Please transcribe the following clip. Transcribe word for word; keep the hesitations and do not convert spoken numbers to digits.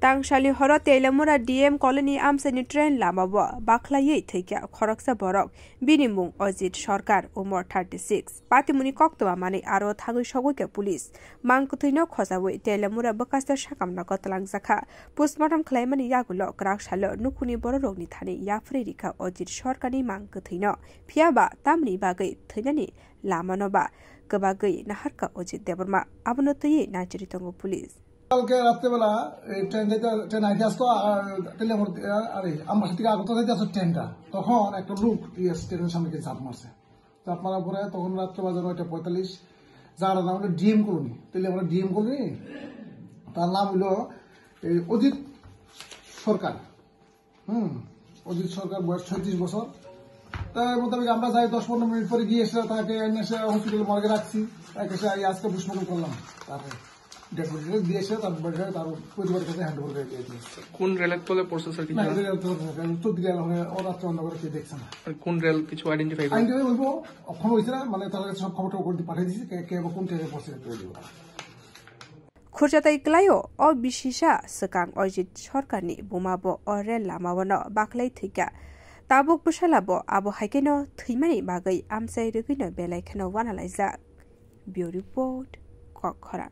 Tangsalni horo Teliamura D M colony amchaini train lamao bakhlaiwi thwikha khoroksa borok. Bini mung Ajit Sarkar, umor thirty six. Patimuni koktwma manwi aro thangwi sogwikha police. Mang kwthwino khojawi Teliamura bwkhaste sakamnago twlangjakha. Postmortem khlaimani yagulo kwrak salo nukhungni bororokni thani yapharwi rikha Ajit Sarkarni mang kwthwino. Phiyaba tamni bagwi thwinani lamano ba kwbagwi naharkha Ajit Debbarma. Abono twiwi naichiri tongo police. কালকে রাত্রেবেলা এই ট্রেন যাইতে, ট্রেন আইতে আসতো, আর টেলিয়ামর, আরে, আমবাসা থেকে আগত যাইতে আসতো ট্রেনটা। তখন একটা লোক ইয়ে, ট্রেনের সামনে গিয়ে ঝাঁপ মারছে। ঝাঁপ মারার পরে তখন রাত্রে বাজে নয়টা পঁয়তাল্লিশ। যার নাম হলো ডিএম কলোনি, টেলিয়ামর ডিএম কলোনি। তার নাম হলো এই অজিত সরকার। হুম, অজিত সরকার, বয়স ছয়ত্রিশ বছর। তার মোতাবেক আমরা যাই, দশ পনেরো মিনিট পরে গিয়ে এসে তাকে এনে এসে হসপিটাল মর্গে রাখছি। তাকে এসে এই আজকে পোস্টমর্টম করলাম। তারপরে ডেড বডিটা দিয়ে এসে তার বডিটা তার পরিবারের কাছে হ্যান্ড ওভার করে দিয়ে দিয়েছি। কোন রেলের তলে পড়ছে স্যার, কিছু না, জানা? এটা তো চৌদ্দ রেল হবে, ও রাত্রে অন্ধকারে কেউ দেখছে না। আর কোন রেল কিছু আইডেন্টিফাই করে? আইডেন্টিফাই বলবো, অক্ষম হয়েছে না, মানে তার কাছে সব খবর টবর পাঠিয়ে দিয়েছি, কে, কে বা কোন ট্রেনে পড়ছে, পেয়ে দেবো। Khurjatai kwlaio o bisisa swkang Ajit Sarkarni bumabo o rel lamao no bakhlai thwikha. Tabuk bwsalabo abo hai kheno thwimani bagwi amchai rwgwino belai kheno wanalaijak. Bureau Report, Kokkhora.